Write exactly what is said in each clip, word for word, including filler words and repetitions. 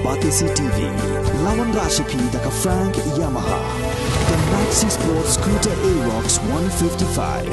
Batesi T V, la wanrah sha phi da ka Frank Yamaha, the Maxi Sport Scooter Aerox one fifty-five.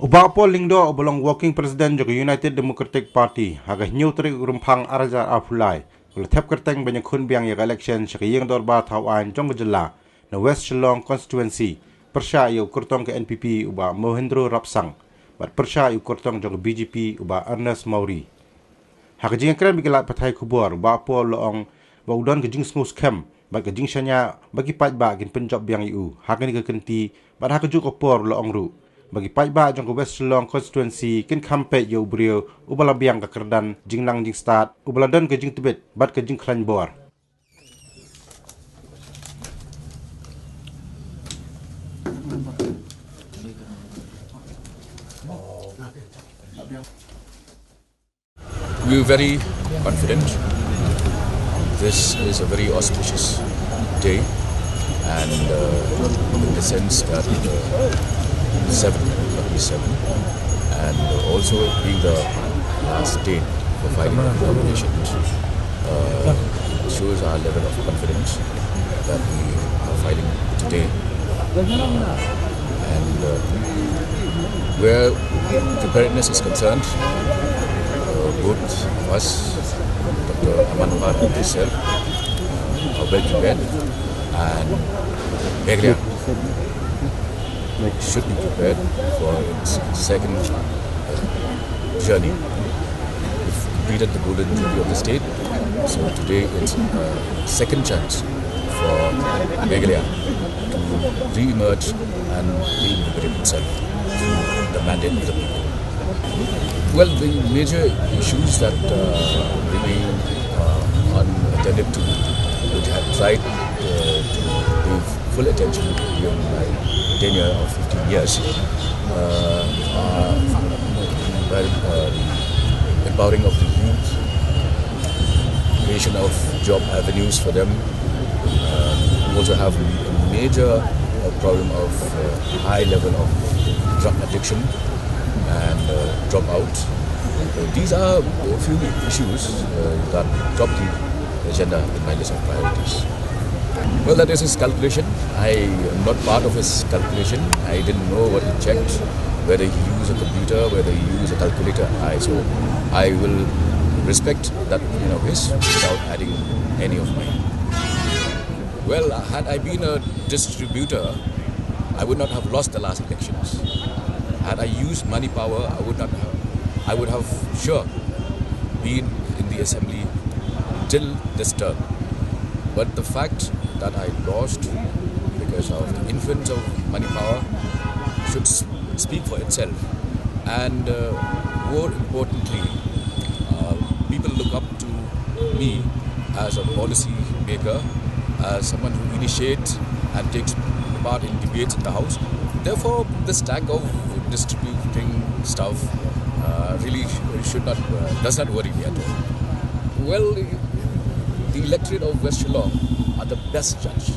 U Bah Paul Lyngdoh, uba long Working President jong ka United Democratic Party, ha ka hynñiew tarik u Rymphang ar hajar arphew lai, u la thep kyrteng ban ïakhun biang ïa ka election sha ka Ïing Dorbar Thaw Aiñ jong ka jylla na West Shillong Constituency, pyrshah ïa u kyrtong ka N P P u Bah Mohendro Rapsang, bad pyrshah ïa u kyrtong jong ka B J P u Bah Ernest Mawrie. Ha ka jingïakren bad ki lad pathai khubor, u Bah Paul u la ong ba u don ka jingsngewskhem bad ka jingshaniah ba ki paidbah kin pynjop biang ïa u ha kane ka kynti, bad ha kajuh ka por u la ong ruh ba ki paidbah jong ka West Shillong Constituency kin kham peit ïa u briew uba la biang ka kyrdan jinglang jingstad, uba la don ka jingtbit bad ka jingkhlaiñ bor. We are very confident. This is a very auspicious day, and uh, in the sense that uh, seven, lucky seven, and also being the last day for filing of nominations uh, shows our level of confidence that we are filing today. And uh, where preparedness is concerned, uh, both of us, Doctor Aman Omar and myself, uh, are well prepared, and Meghalaya should be prepared for its second journey. We've completed the golden jubilee of the state, so today it's a second chance for Meghalaya to re-emerge and reinvigorate itself through the mandate of the people. Well, the major issues that uh, remain uh, unattended to, which I have tried uh, to give full attention during my tenure of fifteen years, uh, uh, well, uh, empowering of the youth, creation of job avenues for them. Uh, we also have a major uh, problem of uh, high level of drug addiction and uh, dropout. Uh, these are a few issues uh, that top the agenda in my list of priorities. Well, that is his calculation. I am not part of his calculation. I didn't know what he checked, whether he used a computer, whether he used a calculator. I so I will respect that opinion of his without adding any of mine. Well, had I been a distributor, I would not have lost the last elections. Had I used money power, I would not have. I would have sure been in the assembly till this term. But the fact that I lost because of the influence of money power should s- speak for itself. And uh, more importantly, uh, people look up to me as a policy maker, as someone who initiates and takes part in debates in the House. Therefore, this tack of distributing stuff uh, really sh- should not uh, does not worry me at all. Well, the electorate of West Shillong are the best judge.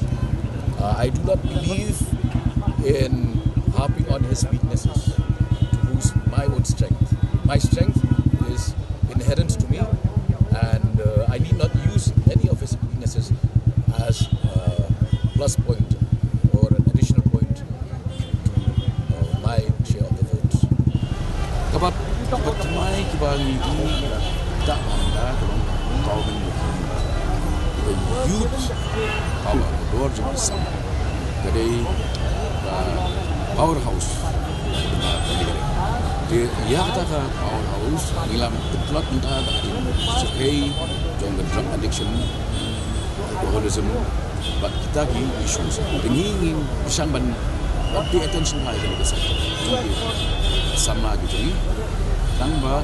Uh, I do not believe in harping on his weaknesses to lose my own strength. My strength is inherent to me, and uh, I need not use any of his weaknesses as a plus point or an additional point to uh, my share of the vote. Kaba kaba thymmai kiba ngi ïohi da ka bynta ka long empowerment movement. Ka youth power, ka dor jong ki samla, ka dei ka powerhouse. Te ïa kata ka powerhouse ngi la pyntlot mynta da ka jingshyrkhei jong ka drug addiction, alcoholism, bad kita ki issues. Te ngi ngin pyrshang ban ban pay attention bha ïa kane ka sector jong ki samla ki jong ngi. Tang ba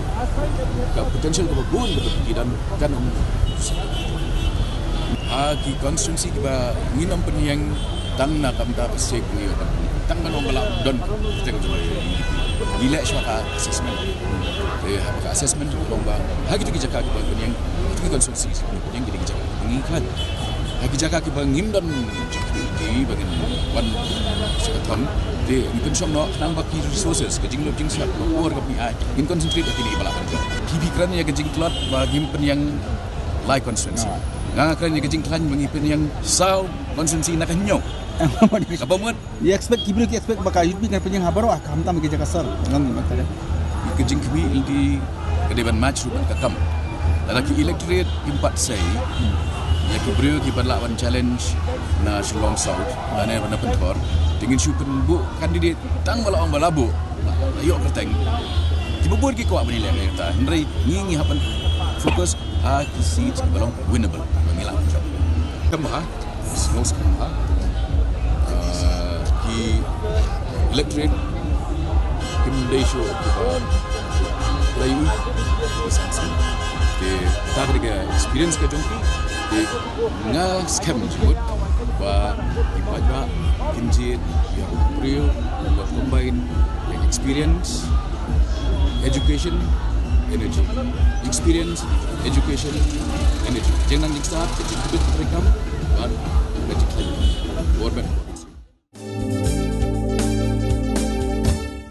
ka potential kaba bun kaba ki don kan ym ha ki constituency kiba ngin ym pynïeng tang na ka bynta ka state ngi ïa ka Tang ban ong ba la don kyrteng jong ngi, ngi leh shuwa ka assessment. Te ha ka assessment ka long ba ha kito ki jaka kiba pynïeng, kito ki constituencies kiba pynïeng, kito ki jaka ngi khlaiñ. Ha ki jaka kiba ngim don jingkyrkhu ba ngin wan sha ka thong, te ngi pynshong noh khnang ba ki resources, ka jinglut jingsiat, ka por kaba ngi ai, ngin concentrate ha kine kiba lah ban jop. Phi, phi kren ïa ka jingtlot ba ngim pynïeng lai constituency. Nga, nga kren ïa ka jingkhlaiñ ba ngi pynïeng saw constituency na ka hynñiew. Kaba mut, ngi expect, ki briew ki expect ba ka U T P kan pynïeng ha baroh, ah, khamtam ki jaka sor. Ngan mat ka. Ka jingkhmih lynti ka dei ban match ruh bad ka kam. Lada ki electorate kim pat sei ïa ki briew kiba lah ban challenge na Shillong South, lane na Pynthor, te ngin shu pynbuh candidate tang ba la ong ba la buh, la ïoh kyrteng. Kiba bun ki kwah ban ïaleh ïa kata. Hynrei ngi, ngi hap ban focus ha ki seats ba long winnable ba ngi lah ban jop. Kam ha Sngewsih ha, ah, ki electorate kim dei shuh kiba, ah, lei u. Te kata ka dei ka experience ka jong ki. Te nga skhem jingmut ba ki paidbah kin jied ïa u briew uba combine ïa experience, education, energy. Experience, education, energy. Jingnang jingstad, ka jingkbit treikam bad ka jingkhlaiñ. Bor ban